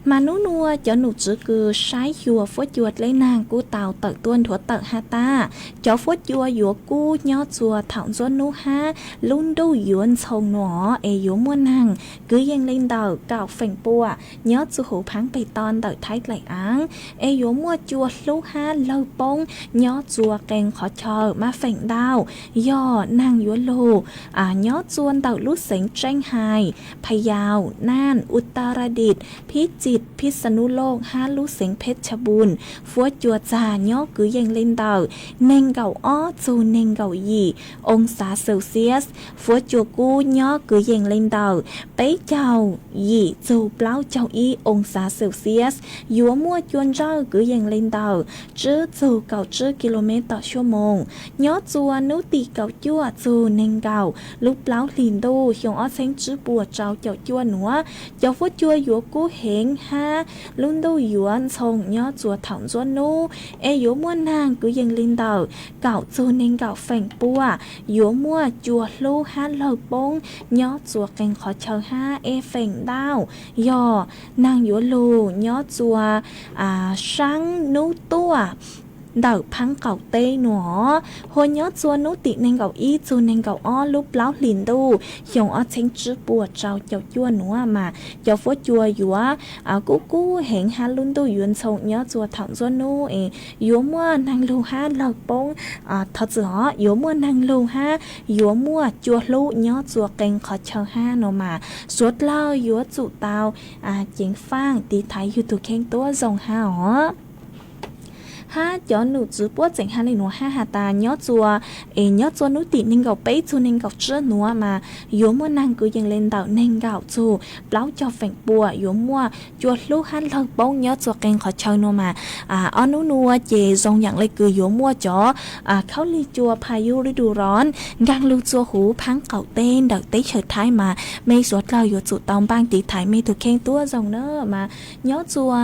Mas nub nuav cov nom tswv kws saib xyuas fuab cua dleb naag kuj tau tawm tuab nthuav tawm has tas cov fuab cua yuav kub nyob txua thaum ntxuab nub hab lub ntuj yuav ntxhoo nuav es yuav muaj naag kwv yees le ntawm kaum feem pua nyob txug huv phaab peg to ntawm Thaib Dlaim Aav, es yuav muaj cua hlub hab lawg poob nyob txua qee qhov chaw mab feem ntau yog naag yuav lug nyob txua ntawm lub xeev Tseeb Hais, Phas Yaus, Naj, Utaradis, Phib Txit, Phib Xa Nub Looj hab lub xeev Pheb Tshab Npun. Fuab cua txag nyob kwv yees le ntawm neeg nkaum ob txug neeg nkaum yim oo xav Celsius. Fuab cua kub nyob kwv yees le ntawm peb caug yim txug plaub caug ib oo xav Celsius. Yuav muaj cua ntsawj kwv yees le ntawm tsib txug kaum tsib kis lus mev tom xuab moos. Nyob txua nub tim kaum cuaj txug neeg nkaum lub plaub hlis ntuj xyoo ob txheeb tsib puas rau caum cuaj nuav, cov fuab cua yuav kub heev hab lub ntuj yuav ntxhoo nyob txua thaum ntxuab nub, es yuav muaj naag kwv yees le ntawm kaum txug neeg nkaum feem pua. Yuav muaj cua hlub hab lawg poob nyob txua qee qhov chaw hab es feem ntau yog naag yuav lug nyob txua saab nub tuaj ntawm phaab qaum teb nuav. Hua nyob txua nub tim neeg nkaum ib txug neeg nkaum ob lub plaub hlis ntuj xyoo ob txheeb tsib puas rau caum cuaj nuav mas cov fuab cua yuav kub kub heev hab lub ntuj yuav ntxhoo nyob txua thaum ntxuab nub es yuav muaj naag lug hab lawg poob, thov txim os, yuav muaj naag lug hab yuav muaj cua hlub nyob txua qee qhov chaw hab no mas suav dlawg yuav tsum tau ceev faaj tiv thaiv yug tug kheej tuab zoo hab os. Hab cov nom tswv puab tseem has le nuav hab has tas nyob txua, es nyob txua nub tim neeg nkaum peb txug neeg nkaum tsib nuav mas yuav muaj naag kwv yees le ntawm neeg nkaum txug plaub caug feem pua yuav muaj cua hlub hab lawg poob nyob txua qee qhov chaw no mas ob nub nuav ces zoo yaam le kws yuav muaj cov khaub lig cua pha yub lub du ron nkaag lug txua huv phaab qaum teb ntawm teb chaws Thaib mas mej suav dlawg yuav tsum tau npaaj tiv thaiv mej tug kheej tuab zoo na mas nyob txua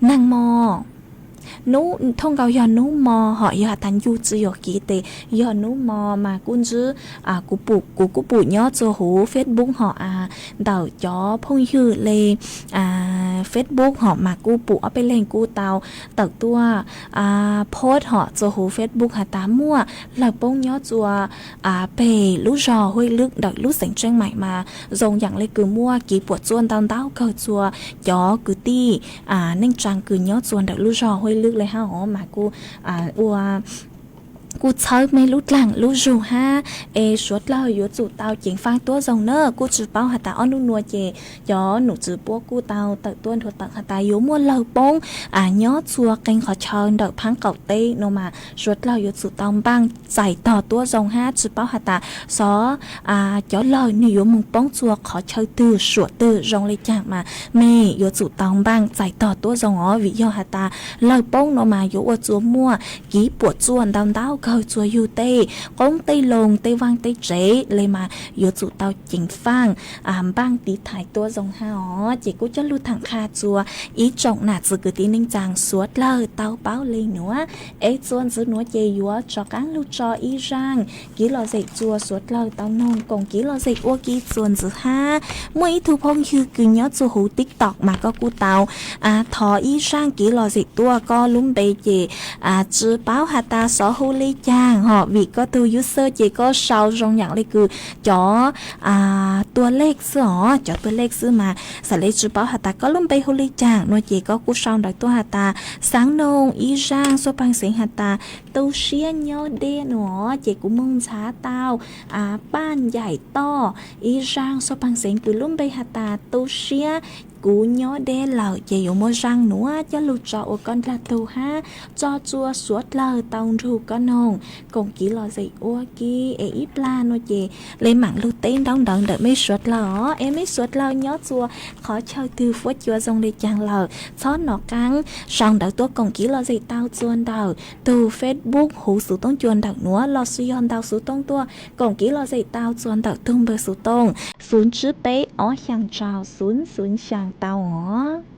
naag mo, thooj nkaus yog nub mo hom yog has tas ncu tsi yog kiv tes yog nub mo mas kuj ntsib, kuv kuj pum nyob txua huv Facebook hom ntawm cov phooj ywg le Facebook hom mas kuj pum ob peb leeg kuj tau tawm tuaj post hom txua huv Facebook has tas muaj lawg poob nyob txua peg lub zog Huj Lwb ntawm lub xeev Tseeb Maim mas zoo yaam le kws muaj kev puam tsuaj ntau ntau kawg txua cov kwv tij neej tsaa kws nyob txua ntawm lub zog Huj Lwb le hab os mas kuj ua kuj txhawb mej lub dlaag lub zug hab es suav dlawg yuav tsum tau ceev faaj tuab zoo na. Kuj tsi paub has tas ob nub nuav ces cov nom tswv puab kuj tau tawm tuaj nthuav tawm has tas yuav muaj lawg poob nyob txua qee qhov chaw ntawm phaab qaum teb no mas suav dlawg yuav tsum tau npaaj txais tog tuab zoo hab tsi paub has tas xov cov lawg nwg yuav moog poob txua qhov chaw twg suam twg zoo le caag mas mej yuav tsum tau npaaj txais tog tuab zoo os vim yog has tas lawg poob no mas yuav ua txua muaj kev puam tsuaj ntau ntau kawg txuas yug tej qoob tej loo tej vaaj tej tsev le mas yuav tsum tau ceev faaj npaaj tiv thaiv tuaj zoo hab os. Ces kuj coj lug tham qha txuas ib tsoom nam txiv kwv tij neej tsaa suav dlawg tau paub le nuav, es txuas ntxiv nuav ces yuav rov qaab lug tso ib zaaj kev lom zem txuas suav dlawg tau noog koom kev lom zem ua ke txuas ntxiv hab. Muaj ib tug phooj ywg kws nyob txug huv TikTok mas koj kuj tau thov ib zaaj kev lom zem tuaj, koj lub npe ces tsi paub has tas xov hu le caag hos, vim koj tug user ces koj sau zoo yaam le kws cov tuag lej xwb os, cov tuag lej xwb mas xaav le tsi paub has tas koj lub npe hu le caag nuav ces koj kuj sau ntawv tuaj has tas xaav noog ib zaaj xuab paag xeev has tas tu siab nyob deb nuav ces kuv moog ntxhaav tau paj ncaim toj ib zaaj xuab paag xeev kws lub npe has tas tu siab kuv nyob deb lawm ces yuav muaj zaaj nuav coj lug tso ua koj dlaag tug hab tso txuas suav dlawg tau nrug koj noog koom kev lom zem ua ke. Es ib plag nuav ces le maam lug teb ntaub ntawv ntawm mej suav dlawg os, es mej suav dlawg nyob txuas qhov chaw twg fuab cua zoo le caag lawm txhob nov qaab, sau ntawv tuaj koom kev lom zem tau txuas ntawm tug Facebook huv xuv tooj cua ntawm nuav lossis yog ntaus xuv tooj tuaj koom kev lom zem tau txuas ntawm tug npawg xuv tooj xuv tsib peb ob xyaa rau xuv xuv xyaa tau os.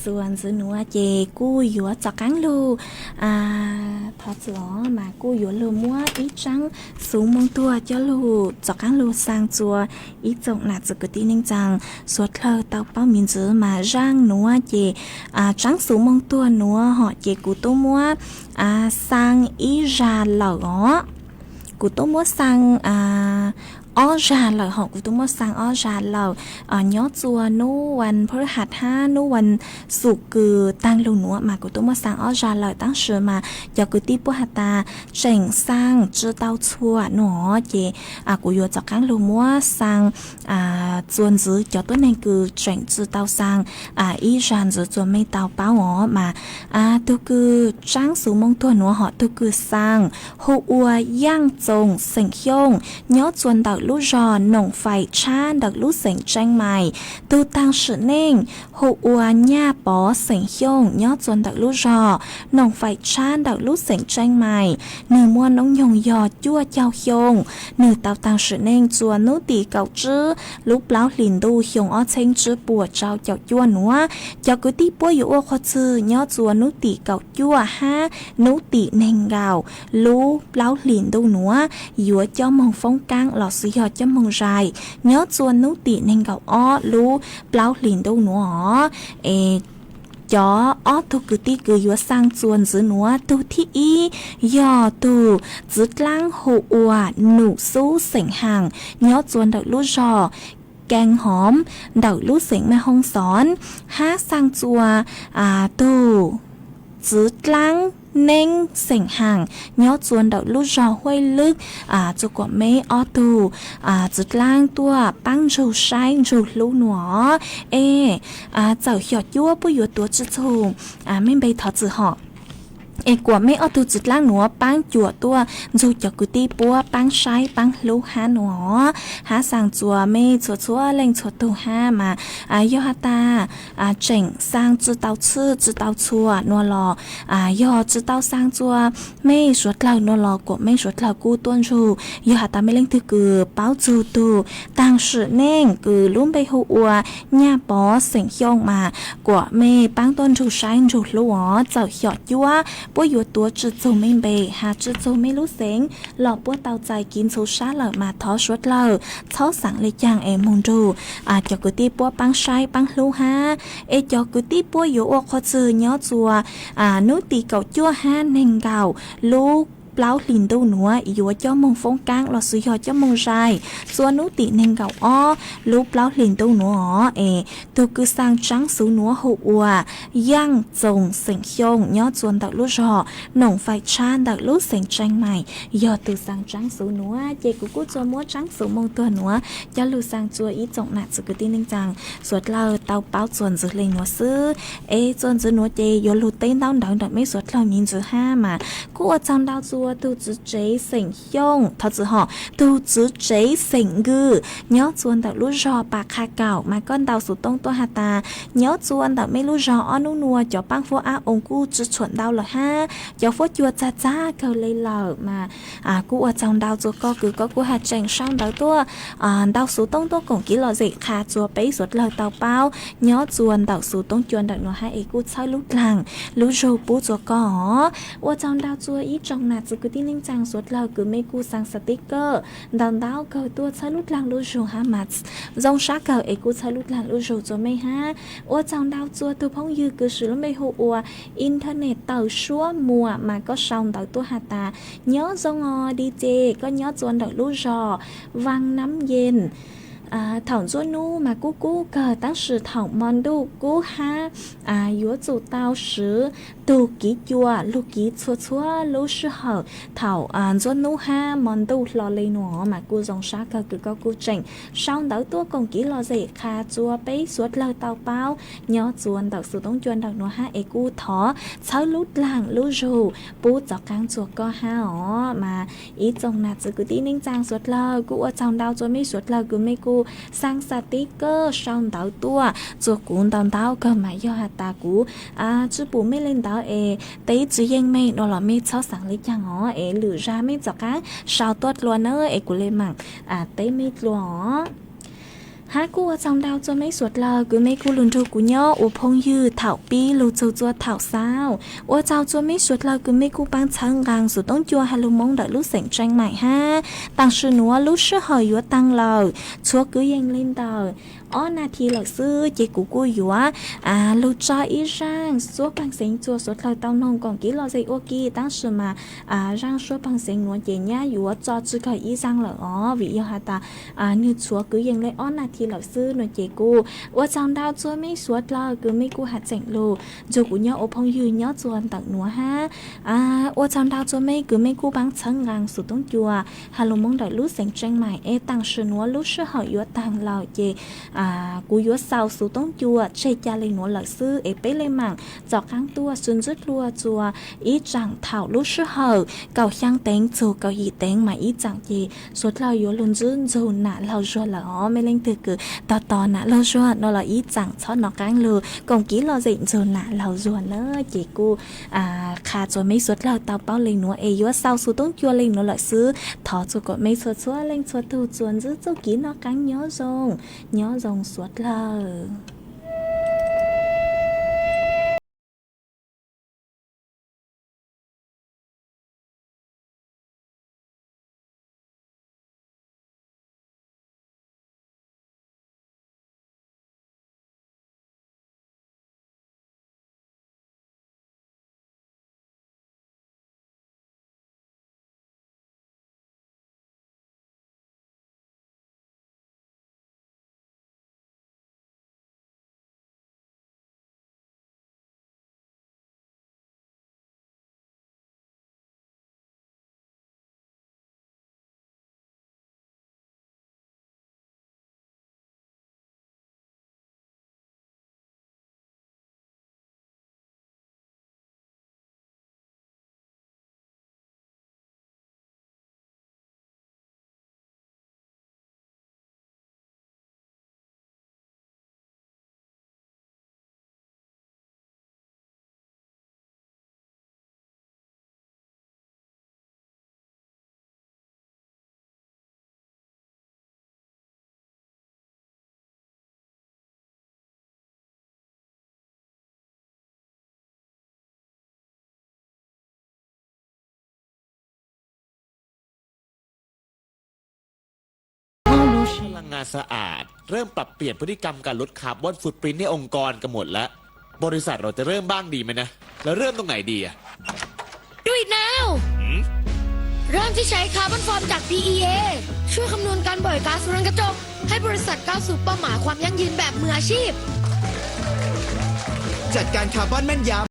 Txuas ntxiv nuav ces kuj yuav txaus qaab lug, thov txim os, mas kuj yuav lug muab ib tsaab xuv moog tuag coj lug txaus qaab lug xaa txuas ib tsoom nam txiv kwv tij neej tsaa suav dlawg tau paub miv ntxiv. Mas zaaj nuav ces tsaab xuv moog tuag nuav hom ces kuv tub muab xaa ib zag lawm os. Kuv tub muab xaa ob zag lawm hom, kuv tub muab xaa ob zag lawm nyob txuas nub vas phab hab hab nub vas xum kws taag lug nuav mas kuv tub muab xaa ob zag lawm, tab sis mas cov kwv tij puab has tas tseem xaa tsi tau txhua nuav ces kuv yuav txaus qaab lug muab xaa txuas ntxiv cov tuab neeg kws tseem tsi tau xaa ib zag ntxiv txuas mej tau paub os. Mas tug kws tsaab xuv moog tuag nuav hom tug kws xaa hu ua Yaaj Txoos xeem Xyooj nyob txuas ntawm lub zog Noom Fais Tshab ntawm lub xeem Tseeb Mais. Tug taag sim neej hu ua Nyaj Pov xeem Xyooj nyob txuas ntawm lub zog Noom Fais Tshab ntawm lub xeem Tseeb Mais. Nwg muaj noob nyoog yog cuaj caug xyoo. Nwg tau taag sim neej txuas nub tim kaum tsib lub plaub hlis ntuj xyoo ob txheeb tsib puas rau caum cuaj nuav. Cov kwv tij puab yuav ua qhov txwg nyob txuas nub tim kaum cuaj hab nub tim neeg nkaum lub plaub hlis ntuj nuav yuav coj moog foob kaab los xwb yog coj moog zais nyob txuas nub tim neeg nkaum ob lub plaub hlis ntuj nuav os. Es cov ob tug kwv tij kws yuav xaa txuas ntxiv nuav, tug thib ib yog tug txiv dlaab hu ua Num Xub xeem Haas nyob txuas ntawm lub zog Keeb Hoov ntawm lub xeem Maj Hoob Xov, hab xaa txuas tug txiv dlaab Neeb xeem Haas nyob txuas ntawm lub zog Huaj Lwb. Txuas kuam meb ob tug txiv dlaab tuaj paab ntsug saib ntsug hlub nuav. Es txawm xyom cuab puab yuav tuav tsi txug mej npe thov txim hom. Es kuam meb ob tug txiv dlaab nuav paab cuam tuaj ntsug cov kwv tij puab paab saib paab hlub hab nuav, hab xaa txuas mej txhua txhua leej txhua tug hab mas yog has tas tseem xaa tsi tau txhwj tsi tau txhua nuav los yog tsi tau xaa txuas mej suav dlawg nuav los kuam mej suav dlawg kuj tuaj ntsug. Yog has tas mej leej twg kws paub txug tug taag sim neej kws lub npe hu ua Nyaj Pov xeem Xyooj mas kuam mej paab tuaj ntsug saib ntsug hlub os. Txawm xyom cuab puab yuav tuav tsi txug mej npe has tsi txug mej lub xeem los puab tau txais kiv ntxhuv sab lawm mas thov suav dlawg txhob xaav le caag es moog nrug cov kwv tij puab paab saib paab hlub hab. Es cov kwv tij puab yuav ua qhov txwg nyob txuas nub tim kaum cuaj hab neeg nkaum lub plaub hlis ntuj nuav yuav coj moog foob kaab los xwb yog coj moog zais txuas nub tim neeg nkaum ob lub plaub hlis ntuj nuav os. Es tug kws xaa tsaab xuv nuav hu ua Yaaj Txoos xeem Xyooj nyob txuas ntawm lub zog Noom Fais Tshab ntawm lub xeem Tseeb Mais yog tug xaa tsaab xuv nuav. Ces kuv kuj txuas muab tsaab xuv moog tuag nuav coj lug xaa txuas ib tsoom nam txiv kwv tij neej tsaa suav dlawg tau paub txuas ntxiv le nuav xwb. Es txuas ntxiv nuav ces yuav lug teb ntaub ntawv ntawm meb suav dlawg miv ntxiv hab mas kuj ua tsaug ntau txuas tug txiv tsev xeem Xyooj, thov txim hom, tug txiv tsev xeem Nkws nyob txuas ntawm lub zog Pas Qha Kaum mas koj ntaus xuv tooj tuaj has tas nyob txuas ntawm mej lub zog ob nub nuav cov paab huab ab oo kuj tsi tshuam ntau lawm hab cov huab cua txag txag kawg le lawm mas kuj ua tsaug ntau txuas koj kws koj kuj has tseem sau ntawv tuaj ntaus xuv tooj tuaj koom kev lom zem qha txuas peb suav dlawg tau paub nyob txuas ntawm xuv tooj cua ntawm nuav hab es kuj txhawb lub dlaag lub zug pub txuas koj os. Ua tsaug ntau txuas ib tsoom nam txiv kwv tij neej tsaa suav dlawg kws mej kuj xaa xav tib kawj ntau ntau kawg tuaj txhawb lub dlaag lub zug hab mas zoo sab kawg es kuj txhawb lub dlaag lub zug txuas mej hab. Ua tsaug ntau txuas tug phooj ywg kws swv lub npe hu ua Internet Tawm Suab Muas mas koj sau ntawv tuaj has tas nyob zoo os D J, koj nyob txuas ntawm lub zog Vaj Nam Yees. Thaum nruab nub mas kub kub kawg tab sis thaum mo ntuj kub hab yuav tsum tau swv tug kiv cua lug kiv txhua txhua lub sij hawm thaum nruab nub hab mo ntuj hlo le nuav mas kuj zoo sab kawg kws koj kuj tseem sau ntawv tuaj koom kev lom zem qha txuas peb suav dlawg tau paub nyob txuas ntawm xuv tooj cua ntawm nuav hab es kuj thov txhawb lub dlaag lub zug pub txuas qaab txuas koj hab os. Mas ib tsoom nam txiv kwv tij neej tsaa suav dlawg kuj ua tsaug ntau txuas mej suav dlawg kws mej kuj xaa xav tib kawj sau ntawv tuaj txuas kuv ntau ntau kawg mas yog has tas kuv tsi pum mej le ntawd es teb tsi yeej mej nuav los mej txhob xaav le caag os es lwm zag mej txuas qaab sau tuaj dlua na es kuv le maam teb mej dlua os. Hab kuj ua tsaug ntau txua mej suav dlawg kws mej kuj lug nrug kuv nyob ua phooj ywg thaum pib lug txug txua thaum xaus. Ua tsaug txua mej suav dlawg kws mej kuj paab txhawb nqaa xuv toob cua has lug Moob ntawm lub xeem Tseej Maim hab. Taam sim nuav lub sij hawm yuav taag lawm, txhua kwv yees le ntawm ob nas this lawm xwb ces kuv kuj yuav lug tso ib zaaj suab paag xeev txua suav dlawg tau noog koom kiv lom zem ua ke, tab sis mas zaaj suab paag xeev nuav ces nyab yuav tso tsi kawg ib zaaj lawm os, vim yog has tas nwg txhua kwv yees le ob nas this lawm xwb no ces kuj ua tsaug ntau txua mej suav dlawg kws mej kuj has tseem lug nrug kuv nyob ua phooj ywg nyob txua ntawm nuav hab. Ua tsaug ntau txua mej kws mej kuj paab txhawb nqaa xuv toob cua has lug Moob ntawm lub xeem Tseej Maim es taam sim nuav lub sij hawm yuav taag lawm ces kuv yuav xaus xuv toob cua tseg ca le nuav lawm xwb es peb le maam tsom qaab tuaj sib ntsib dlua txua ib tsaam thaum lub sij hawm kaum xyaa teev txug kaum yim teev mas ib tsaam ces suav dlawg yuav lug ntsib nrug nam laug zuag lawm os. Mej leej twg kws tos tos nam laug zuag no los ib tsaam txhob nov qaab lug koom kiv lom zem nrug nam laug zuag na. Ces kuj qha txua mej suav dlawg tau paub le nuav es yuav xaus xuv toob cua le nuav lawm xwb. Thov txua kom mej txhua txhua leej txhua tug txua ntsib txuj kev noj qeeb nyob zoo, nyob zoo suav dlawg.พลังงานสะอาดเริ่มปรับเปลี่ยนพฤติกรรมการลดคาร์บอนฟุตปรินท์ในองค์กรกันหมดแล้ว บริษัทเราจะเริ่มบ้างดีไหมนะ เราเริ่มตรงไหนดีอะ Do it now เริ่มที่ใช้คาร์บอนฟอร์มจาก พี อี เอ ช่วยคำนวณการปล่อยก๊าซเรือนกระจก ให้บริษัทก้าวสู่เป้าหมายความยั่งยืนแบบมืออาชีพ จัดการคาร์บอนแม่นยำ